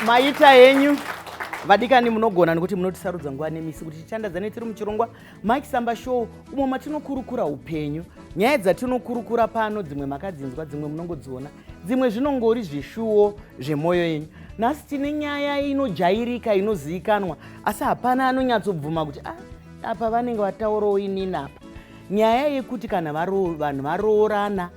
Maita henyu vadikani, munogona nekuti munotisarudza nguva nemisi kuti titandadzane tiri muchirongwa Mike Samba Show, umo matinokurukura upenyu. Nyaya dzatinokurukura pano dzimwe makadzinzwa, dzimwe munongodziona, dzimwe zvinongori zvishuwo zvemwoyo yenyu. Nhasi tine nyaya inojairika inozivikanwa, asi hapana anonyatsobvuma kuti ah, apa vanenge vataurawo inini apa. Nyaya yekuti kana vanhu varoorana,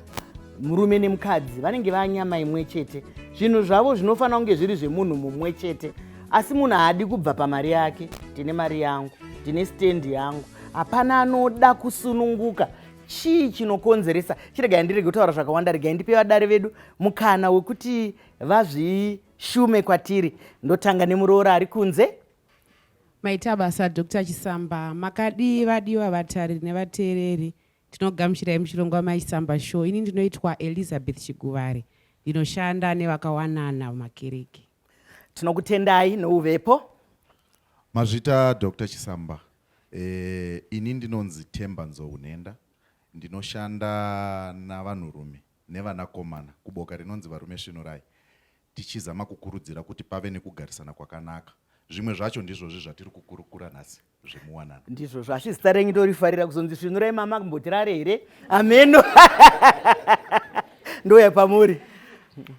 murume nemukadzi vanenge vanyama imwe chete, zvinhu zvavo zvinofanira kunge zviri zvemunhu mumwe chete, asi munhu haadi kubva pamari yake. Ndine mari yangu, ndine stendi yangu, hapana anoda kusununguka. Chii chinokonzeresa? Chiregai ndirege kutaura zvakawanda, regai ndipe vadare vedu mukana wekuti vazvishume kwatiri. Ndotanga nemuroora ari kunze. Maita basa Dr. Chisamba. Makadii vadiwa vatariri nevateereri? Tinogamuchirai muchirongwa Mai Chisamba Show. Ini ndinoitwa Elizabeth Chiguvare. Ndinoshanda nevakawanana mumakereke. Tinokutendai nouvepo. Mazvita Dr. Chisamba. E, ini ndinonzi Themba Nzou Nhenda. Ndinoshanda navanhurume nevanakomana kuboka rinonzi Varume Svinurai, tichizama kukurudzira kuti pave nekugarisana kwakanaka. Zvimwe zvacho ndizvozvi zvatiri kukurukura nhasi zvemuwanano. Ndizvozvo, asi zita renyu ndorifarira kuzonzi svinurai mama kumbotirare here? Ameno. Ndouya pamuri.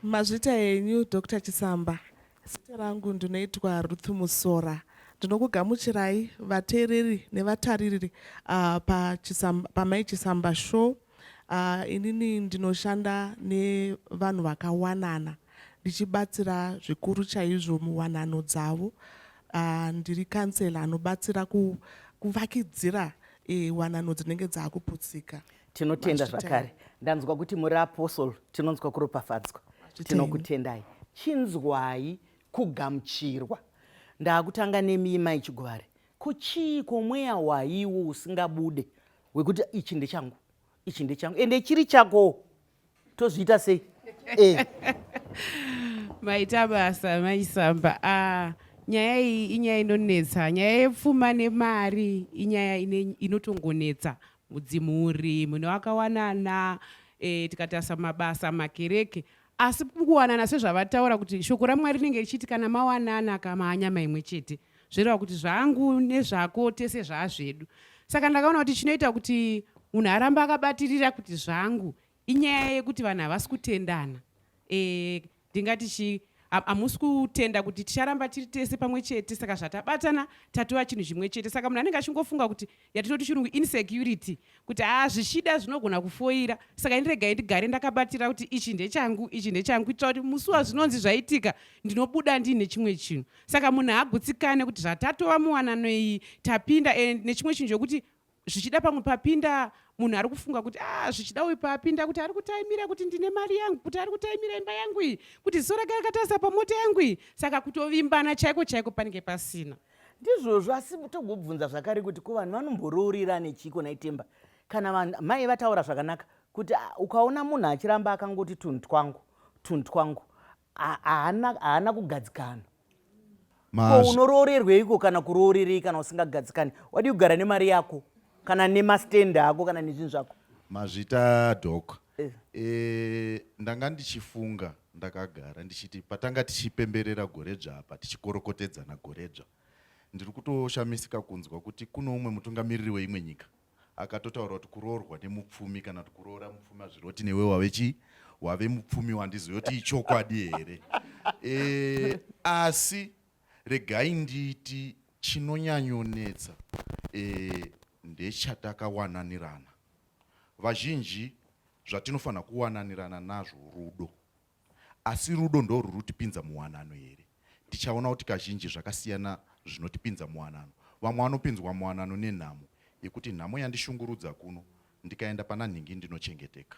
Mazvita henyu Dr. Chisamba. Zita rangu ndinoitwa Ruth Musora. Ndinokugamuchirai vateereri nevatariri uh, paMai Chisamba Show. Inini ndinoshanda nevanhu vakawanana ndichibatsira zvikuru chaizvo muwanano dzavo. Ndiri kansela anobatsira kuvakidzira wanano dzinenge dzakuputsika. Tinotenda zvakare. Ndanzwa kuti muri apostle, tinonzwa kuropafadzwa. Tinokutendai. Chinzwai kugamuchirwa. Ndakutanga nemi Mai Chiguvare. Ko chiiko mweya waiwo usingabude wekuti ichi ndechangu, ichi ndechangu, ende chiri chako tozviita sei? Eh. Maita basa Maisamba. Ah, nyaya iyi inyaya inonetsa. Nyaya yepfuma nemari inyaya inotongonetsa mudzimhuri, mune wakawanana, tikatarisa mabasa, makereke. Asi kuwanana sezvavataura kuti shoko raMwari rinenge richiti kana mawanana kama nyama imwe chete, zvoreva kuti zvangu nezvako tese zvaazvedu. Saka ndakaona kuti chinoita kuti munhu arambe akabatirira kuti zvangu inyaya yekuti vanhu havasi kutendana. Ndingati chi hamusi kutenda kuti ticharamba tiri tese pamwe chete, saka zvatabatana tatova chinhu chimwe chete. Saka munhu anenge achingofunga kuti yatinoti chirungu insecurity, kuti haa zvichida zvinogona kufoira, saka indiregai ndigare ndakabatira kuti ichi ndechangu, ichi ndechangu, kuitira kuti musi wazvinonzi zvaitika ndinobuda ndiine chimwe chinhu. Saka munhu haagutsikane kuti zvatatova muwanano iyi tapinda. Nechimwe chinhu chokuti zvichida pamwe papinda munhu ari kufunga kuti ah, zvichida uyu paapinda kuti ari kutaimira kuti ndine mari yangu, kuti ari kutaimira imba yangu iyi, kuti ziso rake rakatarisa pamota yangu iyi. Saka kutovimbana chaiko chaiko panenge pasina. Ndizvozvo, asi togobvunza zvakare kuti ko vanhu vanomboroorera nechiko naiTemba? Kana mai vataura zvakanaka kuti ukaona munhu achiramba akangoti tunhu twangu, tunhu twangu, haana kugadzikana. Ko unoroorerweiko kana kuroorerei kana usingagadzikani? Wadii kugara nemari yako kana nemastand ako kana nezvinhu zvako? Mazvita Doc. Ndanga ndichifunga ndakagara ndichiti patanga tichipemberera goredzva apa, tichikorokotedzana goredzva, ndiri kutoshamisika kunzwa kuti kuno umwe mutungamiriri weimwe nyika akatotaura kuti kuroorwa nemupfumi kana kuti kuroora mupfumi hazviroti newe wave chii, wave mupfumi. Wandiziva kuti ichokwadi here? Asi regai nditi chinonyanyonetsa ndechatakawananirana. Vazhinji zvatinofanira kuwananirana nazvo rudo, asi rudo ndorurutipinza muwanano here? Tichaona kuti kazhinji zvakasiyana zvinotipinza muwanano. Vamwe vanopinzwa muwanano nenhamo yekuti nhamo yandishungurudza kuno, ndikaenda pana nhingi ndinochengeteka.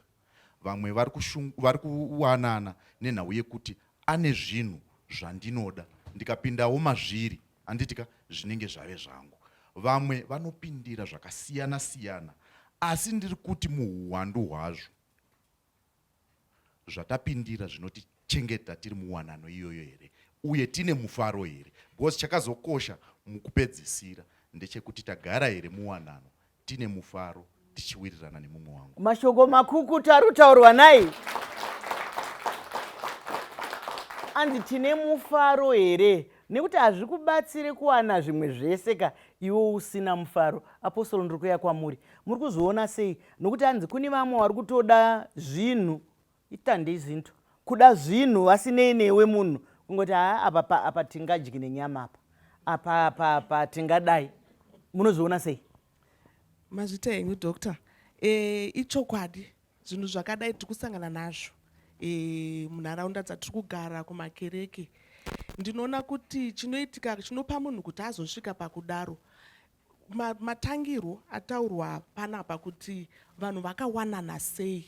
Vamwe vari kuwanana nenhau yekuti ane zvinhu zvandinoda, ndikapindawo mazviri handitika zvinenge zvave zvangu. Vamwe vanopindira zvakasiyana siyana, asi ndiri kuti muhuwandu hwazvo zvatapindira zvinotichengeta tiri muwanano iyoyo here, uye tine mufaro here? Because chakazokosha mukupedzisira ndechekuti tagara here muwanano tine mufaro, tichiwirirana nemumwe wangu. Mashoko makukutu ari kutaurwa nai. Anzi tine mufaro here? Nekuti hazvikubatsire kuwana zvimwe zvese ka iwe usina mufaro. Apostol, ndiri kuuya kwamuri. Muri kuzviona sei? Nokuti hanzi kune vamwe vari kutoda zvinhu, itande izinto, kuda zvinhu vasinei newe munhu, kungoti haa apa pa, apa tingadyi nenyama apa, apa apa apa tingadai. Munozviona sei? Mazvita henyu doctor. E, ichokwadi zvinhu zvakadai tiri kusangana nazvo e, munharaunda dzatiri kugara kumakereke. Ndinoona kuti chinoitika chinopa munhu kuti azosvika pakudaro matangirwo ataurwa panapa kuti vanhu vakawanana sei,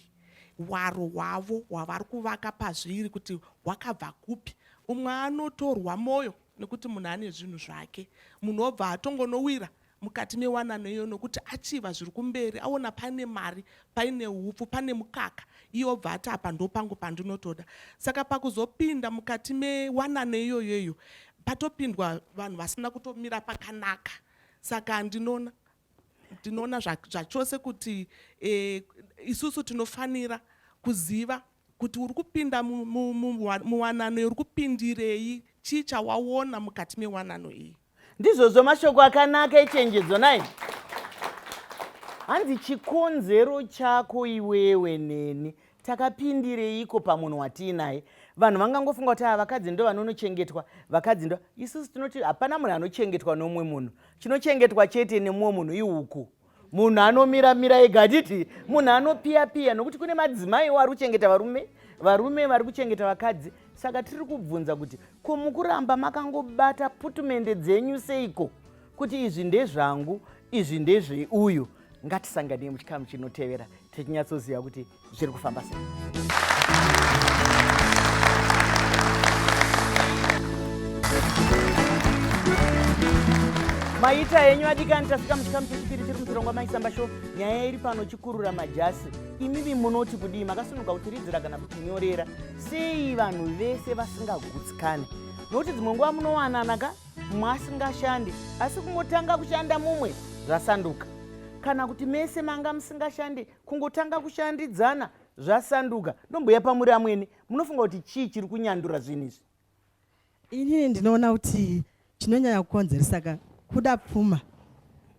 hwaro hwavo hwavari kuvaka pazviri kuti hwakabva kupi. Umwe anotorwa mwoyo nekuti munhu ane zvinhu zvake, munhu obva atongonowira mukati mewanano iyoyo nokuti achiva zviri kumberi, aona pane mari, paine upfu, pane mukaka, iye obva ati apa ndopangu pandinotoda. Saka pakuzopinda mukati mewanano iyoyo iyo patopindwa vanhu vasina kutomira pakanaka. Saka ndinoona ndinoona zvachose kuti e, isusu tinofanira kuziva kuti uri kupinda muwanano uri kupindirei, chii chawaona mukati mewanano iyi. Ndizvozvo mashoko akanaka echenjedzo nai. Hanzi chikonzero chako iwewe neni takapindireiko pamunhu watiinaye. Vanhu vangangofunga kuti ava vakadzi ndo vanonochengetwa, vakadzi ndo. Isusu tinoti hapana munhu anochengetwa nomumwe munhu. Chinochengetwa chete nemumwe munhu ihuku. Munhu anomira mira ega hatiti munhu anopiya piya, nokuti kune madzimaiwo ari kuchengeta varume, varume vari kuchengeta vakadzi. Saka tiri kubvunza kuti ko mukuramba makangobata putumende dzenyu seiko kuti izvi ndezvangu, izvi ndezveuyu. Ngatisanganei muchikamu chinotevera tichinyatsoziva kuti zviri kufamba sei. Maita henyu adikani, tasvika muchikamu chechipiri chiri muchirongwa Maisamba Show. Nyaya iri pano chikurura majasi. Imimi munoti kudii? Makasununguka kutiridzira kana kutinyorera. Sei vanhu vese vasingagutsikani? Nokuti dzimwe nguva munowanana ka mumwe asingashandi, asi kungotanga kushanda mumwe zvasanduka. Kana kuti mese manga musingashandi, kungotanga kushandidzana zvasanduka. Ndomboya pamuri amwene, munofunga kuti chii chiri kunyandura zvinhu izvi? Inini ndinoona kuti chinonyanya kukonzeresa ka kuda pfuma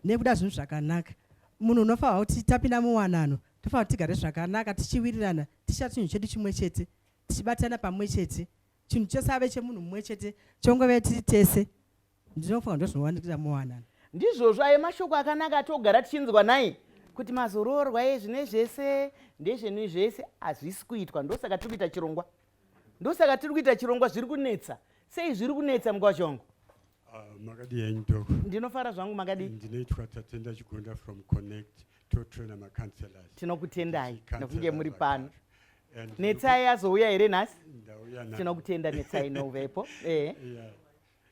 nekuda zvinhu zvakanaka. Munhu unofanirwa kuti tapinda muwanano tofanira kuti tigare zvakanaka tichiwirirana, tichiita chinhu chedu chimwe chete, tichibatana pamwe chete, chinhu chese ave chemunhu mumwe chete, chongove tiri tese. Ndinofunga ndozvinowanikira muwanano. Ndizvozvo, ayo mashoko akanaka atogara tichinzwa nai kuti mazoroorwa ezvi nezvese ndezvenyu zvese hazvisi kuitwa. Ndosaka tiri kuita chirongwa, ndosaka tiri kuita chirongwa. Zviri kunetsa sei? Zviri kunetsa mukwasha wangu. Makadii henyu Doc? Ndinofara zvangu, makadii? Ndinoitwa Tatenda Chigonda from Connect, totraina macounselors. Tinokutendai nokunge muri pano. Netsai azouya here nhasi? Tinokutenda Netsai nouvepo. Yeah.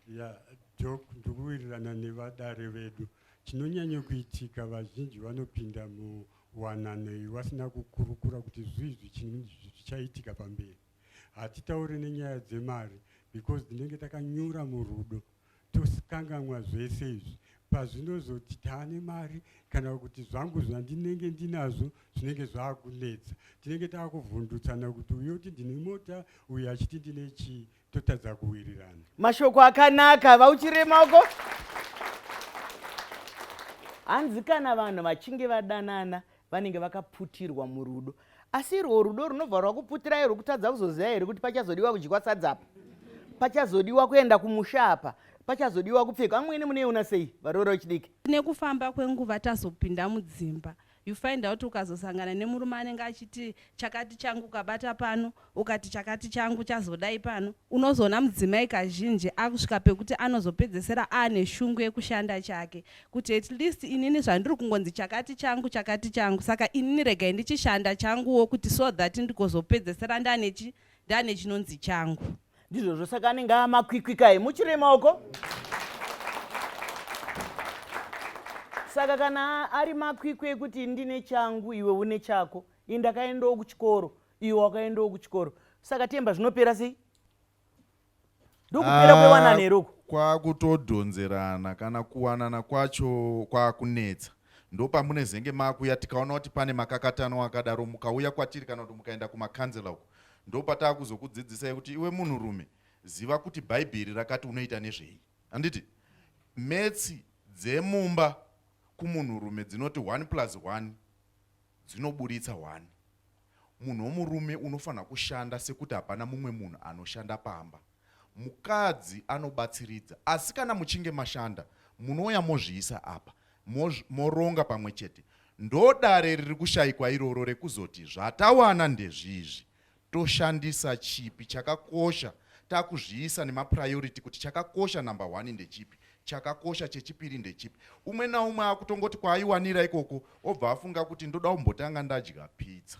Yeah, Doc, ndikuwirirana nevadare vedu. Chinonyanya kuitika vazhinji vanopinda muwanano iyi vasina kukurukura kuti zvii zvichaitika pamberi. Hatitauri nenyaya dzemari because tinenge takanyura murudo tokanganwa zvese izvi. Pazvinozoti taane mari kana kuti zvangu zvandinenge ndinazvo zvinenge zvakunetsa, tinenge taakuvhundutsana kuti uyo kuti ndine mota, uyo achiti ndine chii, totadza kuwirirana. Mashoko akanaka vauchire maoko. Hanzi kana vanhu vachinge vadanana vanenge vakaputirwa murudo, asi irwo rudo runobva rwakuputirai rwekutadza kuzoziva here kuti pachazodiwa kudyiwa sadza apa, pachazodiwa kuenda kumusha apa, pachazodiwa kupfeka. Amwene munoiona sei varoora vechidiki? Nekufamba kwenguva tazopinda mudzimba, you find out ukazosangana nemurume anenge achiti chakati changu ukabata pano, ukati chakati changu chazodai pano, unozoona mudzimai kazhinji akusvika pekuti anozopedzesera aane shungu yekushanda chake kuti at least inini zvandiri kungonzi chakati changu chakati changu, saka inini regai ndichishanda changuwo kuti so that ndigozopedzesera ndane chinonzi changu. Ndizvozvo, saka anenge amakwikwi kai muchire maoko. Saka kana ari makwikwi ekuti ndine changu iwe une chako, ini ndakaendawo kuchikoro iwe wakaendawo kuchikoro, saka temba zvinopera sei? Ndokupera kwewanano here uku? Kwakutodhonzerana kana kuwanana kwacho kwakunetsa. Ndopamunezenge makuya tikaona kuti pane makakatanwa akadaro, mukauya kwatiri kana kuti mukaenda kumakanzela uko, ndopatakuzokudzidzisai kuti iwe munhurume Ziva kuti Bhaibheri rakati unoita nezvei. Handiti? Metsi dzemumba kumunhurume dzinoti 1 plus 1 dzinoburitsa 1. Munhu womurume unofanira kushanda sekuti hapana mumwe munhu anoshanda pamba. Mukadzi anobatsiridza asi kana muchinge mashanda munouya mozviisa apa moronga pamwe chete. Ndodare riri kushaikwa iroro rekuzoti zvatawana ndezvizvi toshandisa chipi chakakosha takuzviisa nemapriority kuti chakakosha number one ndechipi chakakosha chechipiri ndechipi umwe naumwe akutongoti kwaaiwanira ikoko obva afunga kuti ndoda kumbotanga ndadya pizza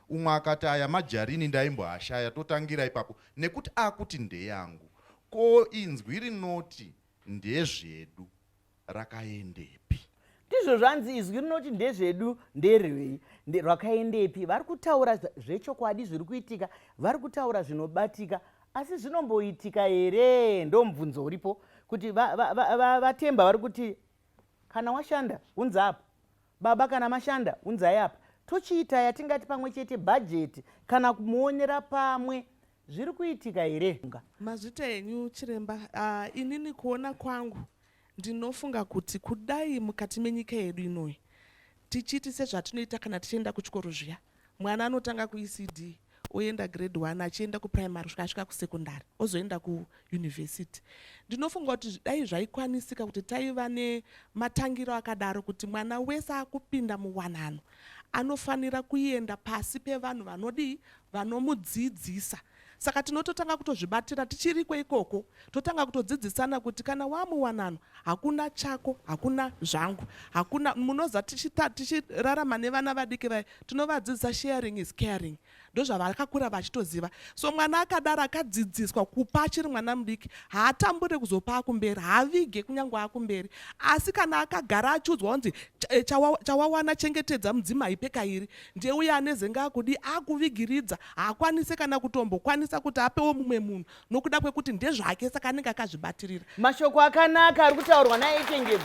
umwe akati aya majarini ndaimboashaya totangira ipapo nekuti akuti ndeyangu ko inzwi rinoti ndezvedu rakaendepi? Ndizvo zvanzi izwi rinoti ndezvedu nderwei rwakaendepi? Vari kutaura zvechokwadi zviri kuitika, vari kutaura zvinobatika, asi zvinomboitika here? Ndomubvunzo uripo kuti vaTemba vari kuti kana washanda unza apa, baba kana mashanda unzai apa, tochiita yatingati pamwe chete bhajeti kana kumuonera pamwe Zviri kuitika here? Mazvita henyu chiremba. Uh, inini kuona kwangu ndinofunga kuti kudai mukati menyika yedu inoyi tichiiti sezvatinoita kana tichienda kuchikoro zviya mwana anotanga kuECD oenda grade 1 achienda kuprimary kusvika asvika kusekondary ozoenda kuuniversity ndinofunga kuti dai zvaikwanisika kuti taiva nematangiro akadaro kuti mwana wese akupinda muwanano anofanira kuenda pasi pevanhu vanodii vanomudzidzisa saka tinototanga kutozvibatira tichiriko ikoko totanga kutodzidzisana kuti kana wamuwanano hakuna chako hakuna zvangu hakuna munoza tichirarama nevana vadiki vaya tinovadzidzisa sharing is caring ndozvavakakura vachitoziva so mwana akadaro akadzidziswa kupa achiri mwana mudiki haatambure kuzopa akumberi haavige kunyange akumberi asi kana akagara achiudzwa kunzi eh, chawawana chengetedza mudzimu haipe kairi ndiye uye anezenge akudii akuvigiridza haakwanise kana kutombokwanisa kuti apewo mumwe munhu nokuda kwekuti ndezvake saka anenge akazvibatirira mashoko akanaka ari kutaurwa naye chenjedzo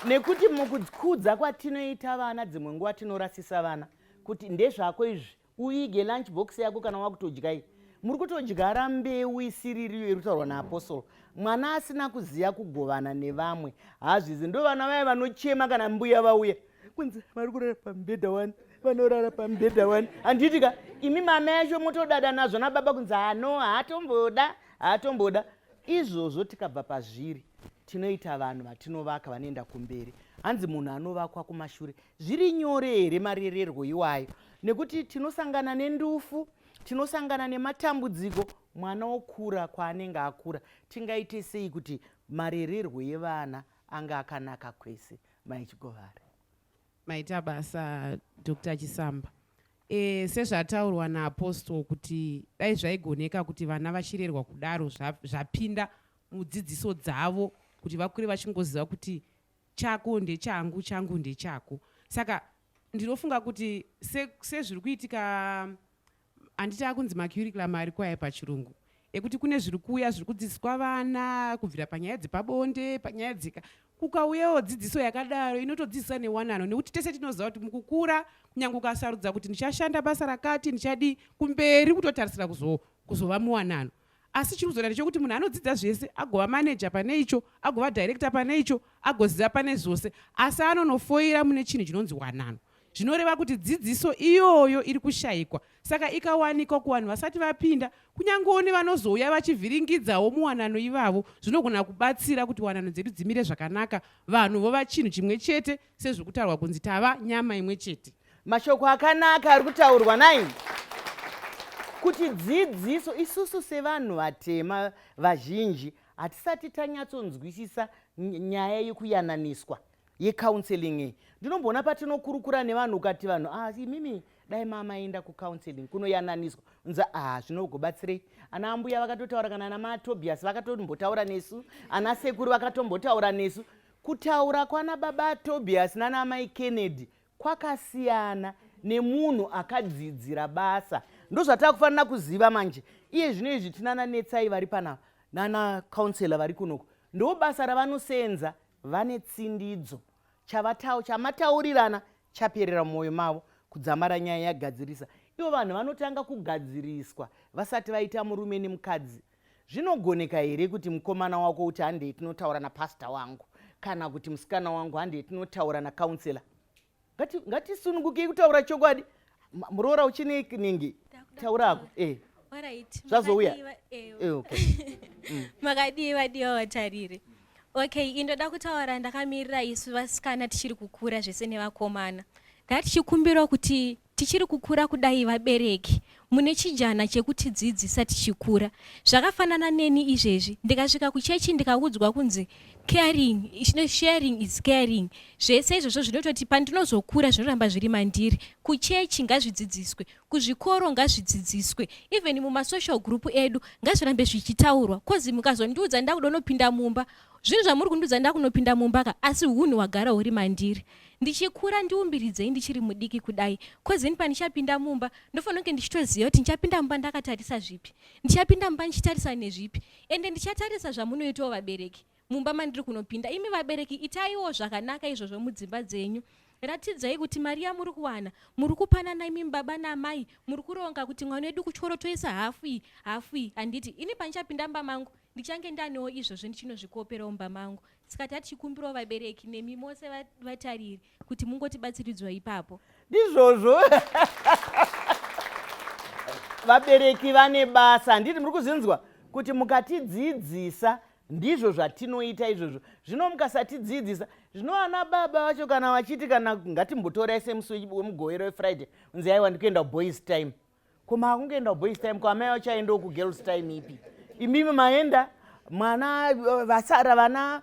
nekuti mukukudza kwatinoita vana dzimwe nguva tinorasisa vana kuti ndezvako izvi uige lunch box yako kana wakutodya iyi muri kutodyara mbeu isiririyo iri kutaurwa naapostol mwana asina kuziva kugovana nevamwe hazvizi ndo vana vaya vanochema kana mbuya vauya kunzi vari kurara pamubhedha wani vanorara pamubhedha wani handiti ka imi mama yacho motodada nazvo nababa kunzi hano haatomboda haatomboda izvozvo tikabva pazviri tinoita vanhu vatinovaka vanoenda kumberi hanzi munhu anovakwa kumashure Zviri nyore here marererwo iwayo nekuti tinosangana nendufu, tinosangana nematambudziko, mwana okura kwaanenge akura. Tingaite sei kuti marererwo evana ange akanaka kwese? Mai Chigovare. Maita basa Dr Chisamba. E, sezvataurwa naApostle kuti dai zvaigoneka kuti vana vachirerwa kudaro zvapinda mudzidziso dzavo kuti vakure vachingoziva kuti chako ndechangu changu ndechako saka ndinofunga kuti sezviri se kuitika handiti akunzi macurriculum ari kwaya pachirungu ekuti kune zviri kuuya zviri kudzidziswa vana kubvira panyaya dzepabonde panyaya dzika kukauyawo dzidziso yakadaro inotodzidzisa newanano nekuti tese tinoziva kuti mukukura kunyange ukasarudza kuti ndichashanda basa rakati ndichadii kumberi kutotarisira kuzova muwanano Asi chiri kuzoda ndechekuti munhu anodzidza zvese, agova manager pane icho, agova director pane icho, agoziva pane zvose, asi anonofoira mune chinhu chinonzi wanano. Zvinoreva kuti dzidziso iyoyo iri kushaikwa. Saka ikawanikwa kuvanhu vasati vapinda, kunyangewo nevanozouya vachivhiringidzawo muwanano ivavo, zvinogona kubatsira kuti wanano dzedu dzimire zvakanaka, vanhu vova chinhu chimwe chete sezviri kutaurwa kunzi tava nyama imwe chete. Mashoko akanaka ari kutaurwa nai kuti dzidziso isusu sevanhu vatema vazhinji hatisati tanyatsonzwisisa nyaya yekuyananiswa yecounseling iyi ndinomboona patinokurukura nevanhu ukati vanhu ah, imimi dai mamaenda kucounseling kunoyananiswa nza ah, zvinogobatsirei ana ambuya vakatotaura kana ana matobias vakatombotaura nesu ana sekuru vakatombotaura nesu kutaura kwana baba tobias nana amai kennedy kwakasiyana nemunhu akadzidzira basa ndozvatakufanira kuziva manje iye zvino izvi tinana netsai vari panapa nana councillor vari kunoko ndo basa ravanosenza vane tsindidzo chavatau chamataurirana chaperera mumwoyo mavo kudzamara nyaya yagadzirisa Ivo vanhu vanotanga kugadziriswa vasati vaita murume nemukadzi. Zvinogoneka here kuti mukomana wako uti handei tinotaura napastor wangu kana kuti musikana wangu handei tinotaura nacouncillor? Ngatisunungukei kutaura chokwadi. Muroora uchine ningi taura hako. Eh. Zvazouya. Eh, okay. Makadii vadiwa vatariri? Okay, indoda kutaura ndakamirira isu vasikana tichiri kukura zvese nevakomana. Ndatichikumbirawo kuti tichiri kukura kudai vabereki mune chijana chekutidzidzisa tichikura. Zvakafanana neni izvezvi ndikasvika kuchechi ndikaudzwa kunzi caring, sharing is caring. Zvese izvozvo zvinototi pandinozokura zvinoramba zviri mandiri. Kuchechi ngazvidzidziswe, kuzvikoro ngazvidzidziswe, even mumasocial group edu ngazvirambe zvichitaurwa. Kozi mukazondiudza ndakuda mumba, zvinhu zvamuri kundiudza ndakunopinda mumba ka, asi hunhu hwagara huri mandiri. Ndichikura ndiumbiridzei ndichiri mudiki kudai, kozi ini pandichapinda mumba ndofanira kunge ndichitoziva kuti ndichapinda mumba ndakatarisa zvipi, ndichapinda mumba ndichitarisa nezvipi, ende ndichatarisa zvamunoitawo vabereki mumba mandiri kunopinda. Imi vabereki itaiwo zvakanaka izvozvo mudzimba dzenyu. Ratidzai kuti mari yamuri kuwana muri kupanana imi baba naamai, muri kuronga kuti mwana wedu kuchikoro toisa hafu iyi hafu iyi, handiti? Ini pandichapinda mumba mangu ndichange ndanewo izvozvo ndichinozvikoperawo mumba mangu. Saka tatichikumbirawo vabereki nemi mose vatariri kuti mungotibatsiridzwa ipapo. Ndizvozvo. Vabereki vane basa, handiti muri kuzinzwa kuti mukatidzidzisa ndizvo zvatinoita izvozvo. Zvino mukasatidzidzisa, zvino ana baba vacho kana vachiti kana ngatimbotorai semusi wemugovero weFriday, unzi aiwa ndikuenda boys time. Ko makungoenda boys time, ko amai vachaendawo kugirls time ipi? Imimi maenda mwana vasara vana,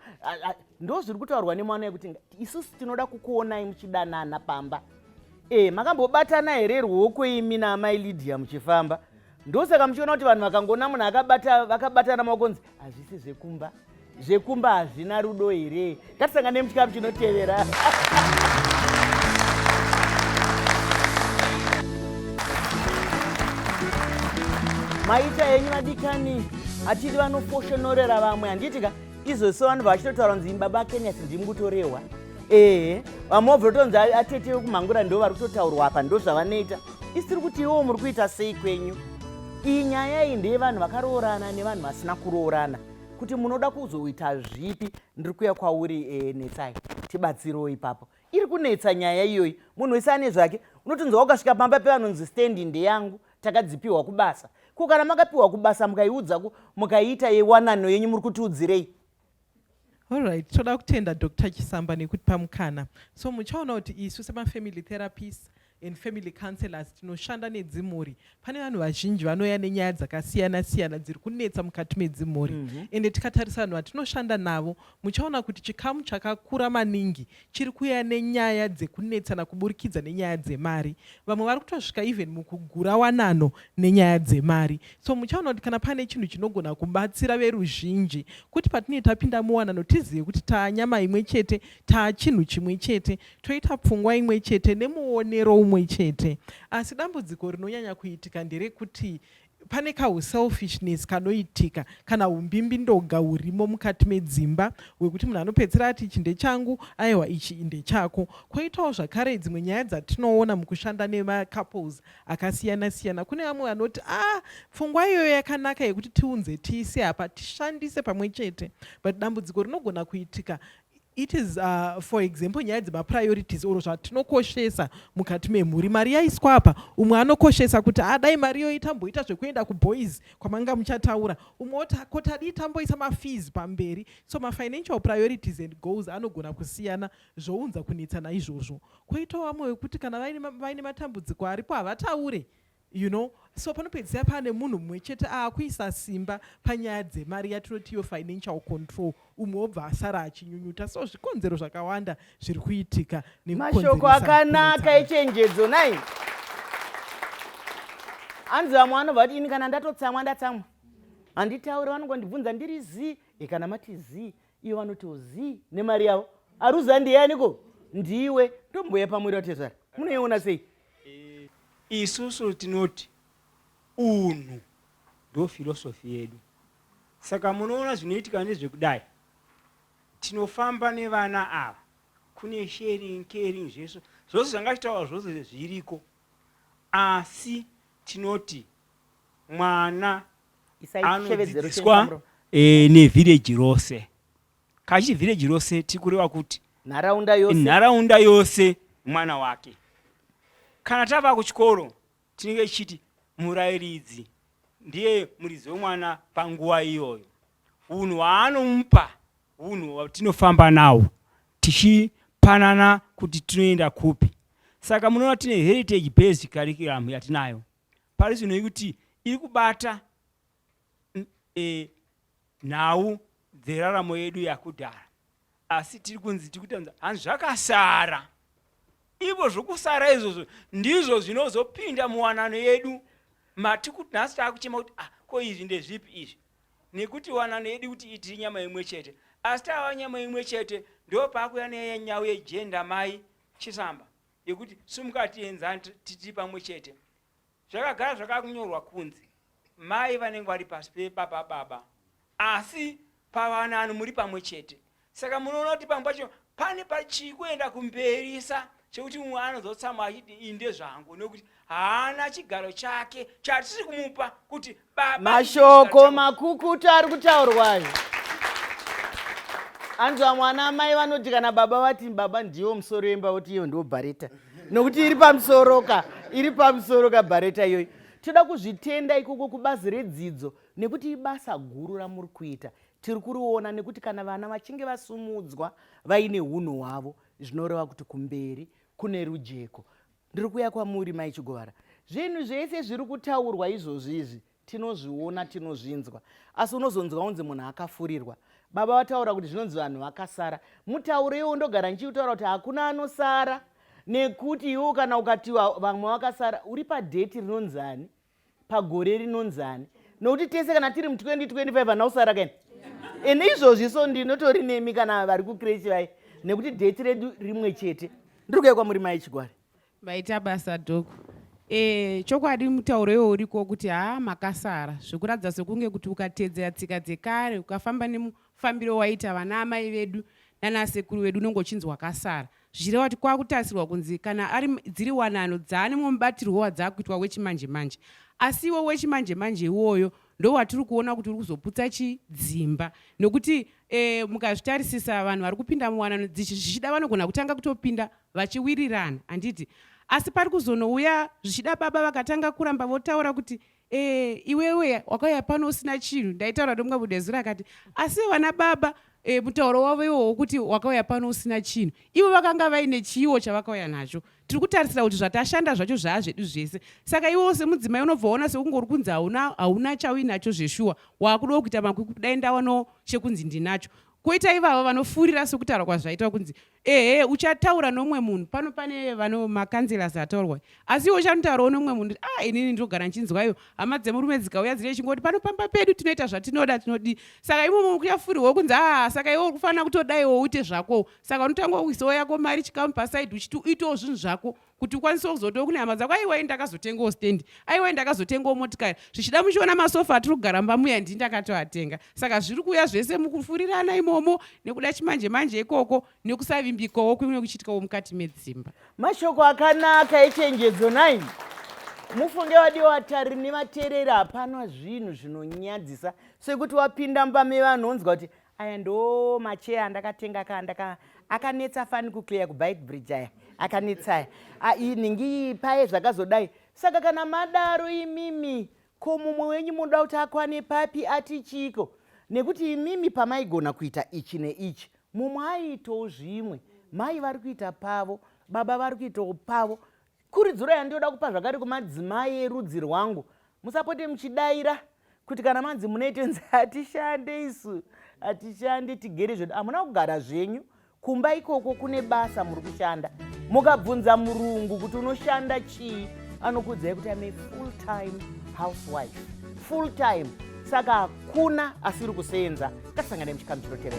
ndo zviri kutaurwa nemwana yekuti isusu tinoda kukuonai muchidanana pamba. Makambobatana here ruoko imi naamai Lydia muchifamba? Ndosaka muchiona kuti vanhu vakangoona munhu vakabatana maoko nzi hazvisi zvekumba. Zvekumba hazvina rudo here? Ngatisangane muchikamu chinotevera. Maita henyu vadikani, hatidi vanofoshonorera vamwe, handiti ka? Izvozvo vanhu vachitotaura kunzi baba Kenias ndimi kutorehwa. Vamwe vobva kutonzi atete vekumhangura ndo vari kutotaurwa apa, ndo zvavanoita. Isi tiri kuti iwowo muri kuita sei kwenyu? Iyi nyaya iyi ndeyevanhu vakaroorana nevanhu vasina kuroorana. Kuti munoda kuzoita zvipi? Ndiri kuuya kwauri Netsai, tibatsirewo ipapo. Iri kunetsa nyaya iyoyi, munhu wese ane zvake. Unotonzwa ukasvika pamba pevanonzi stendi ndeyangu, takadzipiwa kubasa. Ko kana makapiwa kubasa mukaiudza mukaiita yewanano yenyu muri kutiudzirei? Alright, toda kutenda Dr. Chisamba nekutipa mukana. So muchaona kuti isu semafamily therapists and family counselors tinoshanda nedzimhuri. Pane vanhu vazhinji vanouya nenyaya dzakasiyana siyana dziri kunetsa mukati medzimhuri. Ende tikatarisa vanhu vatinoshanda navo, muchaona kuti chikamu chakakura maningi chiri kuuya nenyaya dzekunetsana kuburikidza nenyaya dzemari. Vamwe vari kutosvika even mukugura wanano nenyaya dzemari. So muchaona kuti kana pane chinhu chinogona kubatsira veruzhinji kuti patinenge tapinda muwanano tizive kuti taanyama imwe chete, taachinhu chimwe chete, toita pfungwa imwe chete nemuonero umwe chete. Asi dambudziko rinonyanya kuitika nderekuti pane kahuselfishness kanoitika kana humbimbindoga hurimo mukati medzimba hwekuti munhu anopedzisira ati ichi ndechangu, aiwa ichi ndechako. Kwoitawo zvakare dzimwe nyaya dzatinoona mukushanda nemacouples akasiyana siyana. Kune vamwe vanoti pfungwa iyoyo yakanaka yekuti tiunze tiise apa tishandise pamwe chete, but dambudziko rinogona kuitika it is for example nyaya dzemapriorities or zvatinokoshesa mukati memhuri. Mari yaiswa apa, umwe anokoshesa kuti dai mari iyoyi tamboita zvekuenda kuboys kwamanga muchataura, umwe oti ko tadii tamboisa mafees pamberi. So mafinancial priorities and goals anogona kusiyana, zvounza kunetsana izvozvo. Kwoitawo vamwe vekuti kana vaine matambudziko aripo havataure, you know. So panopedzisira pane munhu mumwe chete aakuisa simba panyaya dzemari yatinoti iyo financial control, umwe obva asara achinyunyuta. So zvikonzero zvakawanda zviri kuitika nekukonzeresa Mashoko akanaka kunetsana. echenjedzo nai. Hanzi vamwe vanobva vati ini kana ndatotsamwa ndatsamwa, handitauri, vanongondibvunza ndiri zii. Kana mati zii, iyo vanoti zii nemari yavo. Aruza ndiyaniko? Ndiwe. Ndomboya pamwiri watezvara, munoiona sei? Isusu tinoti unhu ndo philosophy yedu. Saka munoona zvinoitika ndezvekudai, tinofamba nevana ava, kune sharing, caring, zvese zvose zvanga chitaura zvose zviriko. Asi tinoti mwana Isai chishevedzero chenyu anodzidziswa pamuromo. e, nevhireji rose. Kachi vhireji rose tiri kureva kuti Nharaunda yose. Nharaunda yose mwana wake. Kana tava kuchikoro tinenge tichiti murairidzi ndiye muridzi wemwana panguva iyoyo. Unhu hwaanomupa unhu hwatinofamba nawo tichipanana kuti tinoenda kupi. Saka munoona tine heritage based curriculum yatinayo pari zvino yekuti iri kubata e, nhau dzeraramo yedu yakudhara asi tiri kunzi tiri kutanza hanzi zvakasara ivo zvokusara izvozvo ndizvo zvinozopinda muwanano yedu mati kuti nhasi taakuchema kuti ah, ko izvi ndezvipi izvi nekuti wanano yedu kuti itiri nyama imwe chete asi tava nyama imwe chete ndo paakuya nenyau yejenda mai chisamba yekuti sumuka tienzani titiri pamwe chete Zvakagara zvakakunyorwa kunzi mai vanenge vari pasi pebaba baba asi pavananu muri pamwe chete saka munoona kuti pamwe pacho pane pachii kuenda kumberisa chekuti mumwe anozotsamwa achiti inde zvangu nekuti haana chigaro chake chatiri kumupa kuti baba mashoko makukutu ari kutaurwa ayo anzwa mwana amai vanoti kana baba vati baba ndiwo musoro wemba voti iyo ndiwo bhareta nokuti iri pamusoro ka iri pamusoro ka bhareta iyoyi toda kuzvitenda ikoko kubazi redzidzo nekuti ibasa guru ramuri kuita tiri kuriona nekuti kana vana vachinge vasumudzwa vaine unhu hwavo zvinoreva kuti kumberi kune rujeko ndiri kuuya kwamuri mai chigovara zvinhu zvese zviri kutaurwa izvozvi izvi tinozviona tinozvinzwa asi unozonzwa unzi munhu akafurirwa baba vataura kuti zvinonzi vanhu vakasara mutauro iwo ndogara ndichiutaura kuti hakuna anosara nekuti iwo kana ukati vamwe vakasara uri padheti rinonzani pagore rinonzani nokuti tese kana tiri mu2025 hana kusara kaini ende izvozvi so ndinotori nemi kana vari kukrechi vai nekuti dheti redu rimwe chete ndiri kuya kwamuri mai chigwari Maita basa Doc. E, chokwadi mutauro iwo uriko kuti haa makasara zvekuratidza sekunge kuti ukatedzera tsika dzekare ukafamba nemufambiro waita vana amai vedu nana sekuru vedu unenge uchinzi wakasara zvichireva kuti kwakutarisirwa kunzi kana ari dziri wanano dzaane mumwe mubatirwo wadzakuitwa wechimanje manje asi iwo wechimanje manje iwoyo ndowatiri kuona kuti uri kuzoputsa chidzimba nekuti e, mukazvitarisisa vanhu vari kupinda muwanano zvichida vanogona kutanga kutopinda vachiwirirana handiti asi pari kuzonouya zvichida baba vakatanga kuramba votaura kuti e, iwewe wakauya pano usina chinhu ndaitaura nomumwe mudezuro akati asi vana baba e, mutauro wavo iwo wokuti wakauya pano usina chinhu ivo vakanga vaine chiiwo chavakauya nacho tiri kutarisira kuti zvatashanda zvacho zvaa zvedu zvese saka iwewo semudzimai unobva waona sekunge uri kunzi hauna hauna chauinacho zveshuwa waakudawo kuita makwikwi kudai ndawanawo chekunzi ndinacho Koita ivava vanofurira sokutaura kwazvaitwa kunzi ehe uchataura nomumwe munhu pano pane vano makanzelors ataurwa asi iwe uchanotaurawo nomumwe munhu kuti ah inini ndinogara ndichinzwa iyo hama dzemurume dzikauya dzine chingoti pano pamba pedu tinoita zvatinoda tinodii saka imomo kuchafurirwa kunzi ah saka iwe uri kufanira kutodaiwo uite zvakowo saka unotanga kuisawo yako mari chikamu pasaidi uchiti uitewo zvinhu zvako kuti ukwanise kuzotiwo kune hama dzako aiwa ini ndakazotengawo stand aiwa ini ndakazotengawo motikari zvichida muchiona masofa atiri kugara mumba muya ndini ndakatoatenga saka zviri kuuya zvese mukufurirana imomo nekuda chimanje manje ikoko nekusavimbikawo kumwe kuchiitikawo mukati medzimba. Mashoko akanaka echenjedzo nai mufunge vadiwa vatariri nevateereri hapana zvinhu zvinonyadzisa sekuti wapinda mumba mevanhu onzwa kuti aya ndo macheya andakatenga ka akanetsa fani kuclear kubite bridge aya akanetsa aya ah, iyi nhingi paye zvakazodai saka kana madaro imimi ko mumwe wenyu munoda kuti akwane papi ati chiiko nekuti imimi pamaigona kuita ichi neichi mumwe aiitawo zvimwe mai vari kuita pavo baba vari kuitawo pavo Kurudziro yandinoda kupa zvakare kumadzimai erudzi rwangu, musapote muchidaira kuti kana manzi munoite nzi hatishande isu, hatishande tigere zvedu. Hamuna kugara zvenyu kumba ikoko kune basa muri kushanda. Mukabvunza murungu kuti unoshanda chii, anokuudzai kuti I'm a full time housewife. Full time. Saka hakuna asiri kuseenza. Ngatisangane muchikamu chinotevera.